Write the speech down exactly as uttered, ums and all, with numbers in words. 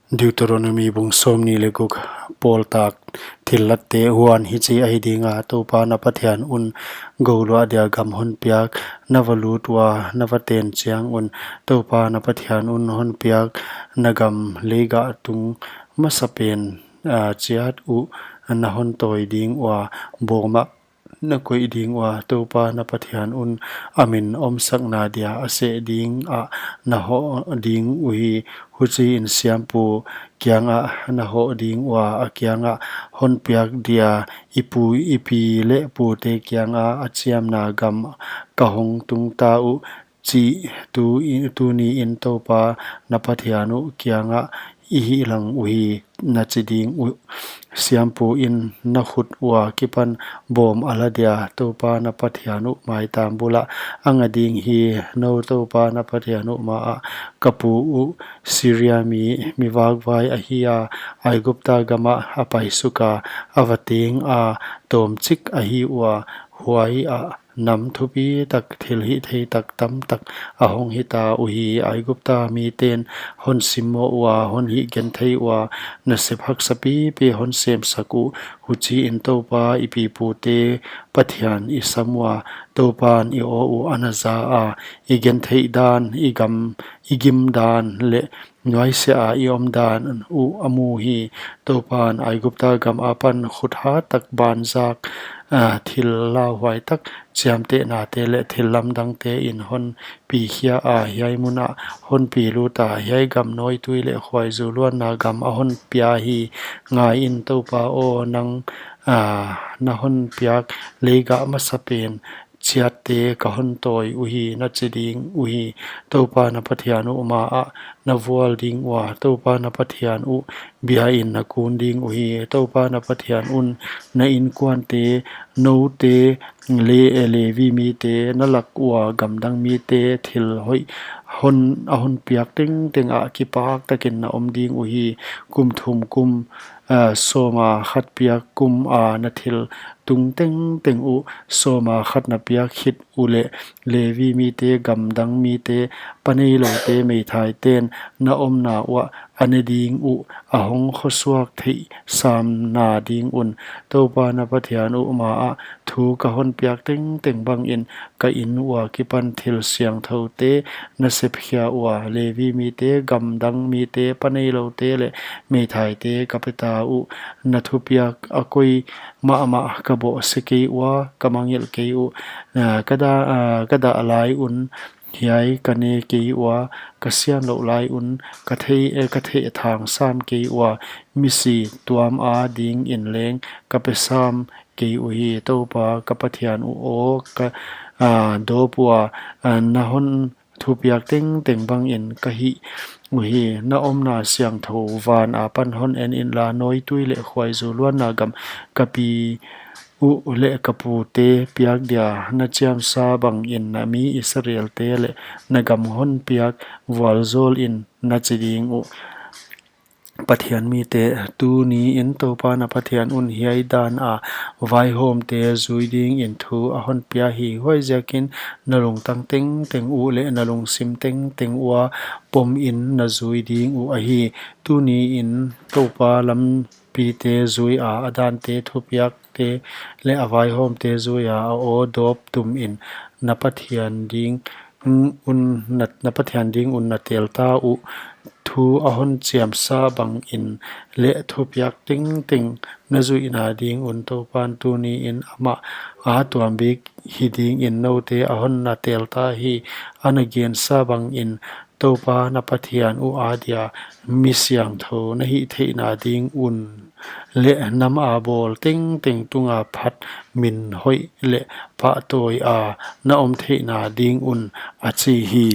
Deuteronomi bung sawmnih leh guk. Pawl tak thillat te. Huan hichi ahi dinga, Toupa na Pathian un gou luah dia gam hon piak, na va lut ua na va ten chiang un, Toupa na Pathian un hon piak na gam lei gah tung masapen, ah, chiat uh na hon tawi ding ua, bawm ah na koih ding ua, Toupa na Pathian un a min omsakna dia a seh ding ah na hoh ding uhi. Huchiin siampu kiangah na hoh ding ua, a kiangah, hon piak dia i pu i pi leh pute kianga a chiamna gam ka hong tungta uh, chih tu, tuniin Toupa na Pathian uh kiangah i hihlang uhi, na chi ding uh. Siampu in na khut ua kipan bawm a la dia, Toupa na Pathian uh maitam bul ah a nga ding hi. Nou Toupa na Pathian uh maah ka pu uh Siria mi, mi vakvai ahi a, Aigupta gamah a paisuka, a va tenga tawmchik ahi ua, huai ah nam thupi tak, thil hihthei tak tamtak a hong hita uhi. Aigupta miten hon simmoh ua, hon hihgenthei ua, nasep haksa pipi hon semsak uh. Huchiin Toupa i pipute Pathian i sam ua, Toupan i aw uh ana za a, i gentheih dan, i gam, i gim dan leh nuaisiah a i om dan uh a mu hi. Toupan Aigupta gam apan khut hat tak, banzak, ah, thil lauhuai tak, chiamtehnate leh thil lamdangte in hon pikhia a, hiai mun ah hon pi lut a, hiai gam nawitui leh khuaizu luanna gam a hon pia hi. Ngaiin, Toupa aw, nang, ah, na hon piak lei gah masapen chiatte ka hon tawi uhi, na chi ding uhi. Toupa na Pathian uh maah na vual ding ua, Toupa na Pathian uh biain na kun ding uhi. Toupa na Pathian un na inkuante, noute, leh Levi mite, na lak ua gamdang mite thil hoih hon, a hon piak tengteng ah kipak takin na om ding uhi. Kum thum kum, ah, sawma khat piak kum a na thil tung tengteng uh sawma khat na piak khit uleh, Levi mite, gamdang mite, pa neiloute, meithaiten na omna uah a ne ding uh a hong khosuak theih samna ding un, Toupa na Pathian uh maah thu ka hon piak tengteng bangin ka inn ua kipan thil siangthoute na sepkhia ua, Levi mite, gamdang mite, pa neiloute leh meithaite ka peta uh. Na thupiak a koi mahmah ka bawhse kei ua, ka mangngilh kei uh. Ah, ka da, ah, ka dah lai un hiai ka ne kei ua, ka sianlouh lai un ka thei, eh, ka thehthang sam kei ua, misi tuam adingin leng ka pe sam kei uhi. Toupa ka Pathian uh aw, ka, ah, dawp ua, ah, na hon thupiak tengteng bangin ka hih uhi. Na omna siangthou van apan hon en inla, nawitui leh khuaizu luanna gam ka pi uh leh ka pute piak dia na chiamsa bangin na mi Israelte leh na gam hon piak vualzawlin, na chi ding uh. Pathian mite, tuniin Toupa na Pathian un hiai dan a vaihawmte zui dingin thu a hon pia hi. Huaiziakin na lungtang tengteng uh leh na lungsim tengteng ua pomin na zui ding uh ahi. Tuniin Toupa lampite zui a, a dante thupiakte leh a vaihawmte zui a, a aw dawp tumin na Pathian ding un na, na Pathian ding un na telta uh. Thu a hon chiamsa bangin leh thupiak tengteng na zuihna ding un Toupan tuniin amah a tuambik hi dingin noute a hon na telta hi. A na gensa bangin Toupa na Pathian uh adia mi siangthou na hih theihna ding un leh nam a bawl tengteng tunga phat, min hoih leh pahtawi a na om theihna ding un, a chi hi.